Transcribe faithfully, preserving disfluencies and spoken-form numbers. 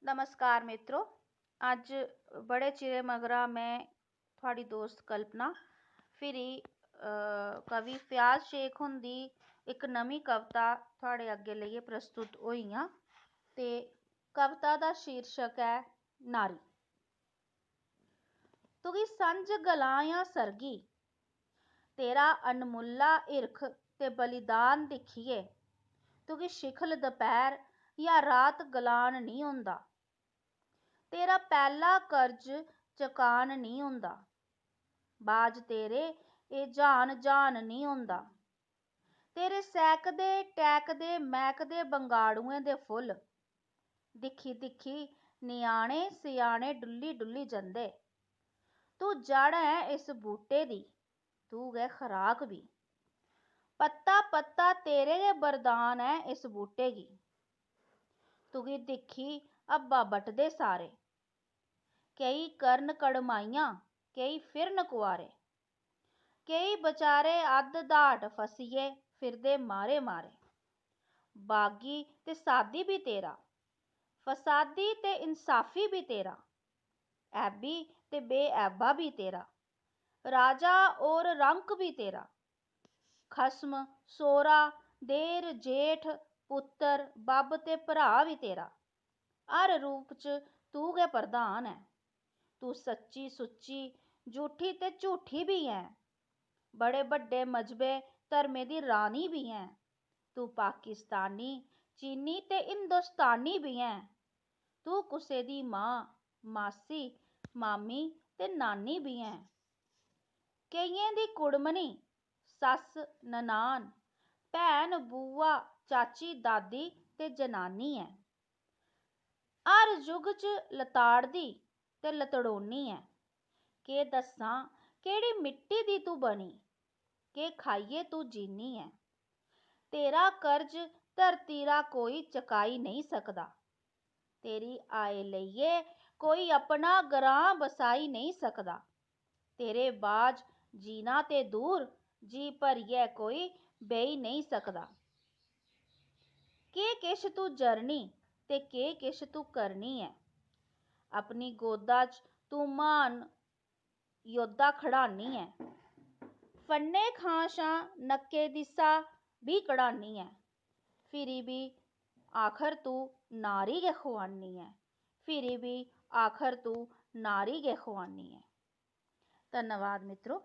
नमस्कार मित्रो, अज्ज बड़े चिरे मगरा में थुआढ़ी दोस्त कल्पना फिरी कवि फयाज शेख हुंदी इक नमीं कविता थुआढ़े अग्गें लेइयै प्रस्तुत होई आं। ते कविता दा शीर्षक ऐ नारी। तुगी संझ गलां जां सरगी, तेरा अनमुल्ला हिरख ते बलिदान दिक्खियै तुगी शिखल दपैह्र जां रात गलान निं होंदा। तेरा पैह्ला कर्ज चकान निं होंदा। बाज तेरे एह् ज्हान ज्हान निं होंदा। तेरे सैह्कदे टैह्कदे मैह्कदे बंगाड़ुएं दे फुल्ल दिक्खी दिक्खी ञ्याणे स्याने डुल्ली डुल्ली जंदे। तूं जड़ ऐं इस बूह्टे दी, तूं गै खराक बी। पत्ता पत्ता तेरे गै बरदान ऐ इस बूह्टे गी। तुगी दिक्खी हब्बा बटदे सारे। केई करन कड़माइयां, केई फिरन कुआरे। केई बचारे अद्ध धाट फसियै फिरदे मारे मारे। बागी ते सादी बी तेरा, फसादी ते इंसाफी बी तेरा, ऐबी ते बेऐबा बी तेरा, राजा और रंक बी तेरा, खसम, सौह्रा, देर, जेठ, पुत्तर, बब्ब ते भ्राऽ बी तेरा। हर रूप च तूं गै प्रधान ऐं। तूं सच्ची सुच्ची, झूठी ते झूठी बी ऐं। बड़े बड्डे मजहबे धर्में दी रानी बी ऐं। तूं पाकिस्तानी, चीनी ते हिंदुस्तानी बी ऐं। तूं कुसै दी मां, मासी, मामी ते नानी बी ऐं। केइयें दी कुड़मनी, सस्स, ननान, भैन, बूआ, चाची, दादी ते जनानी ऐं। हर युग च लताड़दी ते लतड़ोनी ऐं। केह् दस्सां केह्ड़ी मिट्टी दी तूं बनी, केह् खाइयै तूं जीनी ऐं। तेरा कर्ज धरती रा कोई चकाई नेईं सकदा। तेरी आय लेइयै कोई अपना ग्रां बसाई नेईं सकदा। तेरे बाज जीना ते दूर, जी भरियै कोई बेही नेईं सकदा। केह् किश तूं जरनी ते केह् किश तूं करनी ऐं। अपनी गोदा च तूं म्हान योद्धा खड़ानी ऐं। फन्ने खां शा नक्के दी सा बी कड़ानी ऐं। फिरी बी आखर तूं नारी गै खुआनी ऐं। फिरी बी आखर तूं नारी गै खुआनी ऐं। धन्नवाद मित्रो।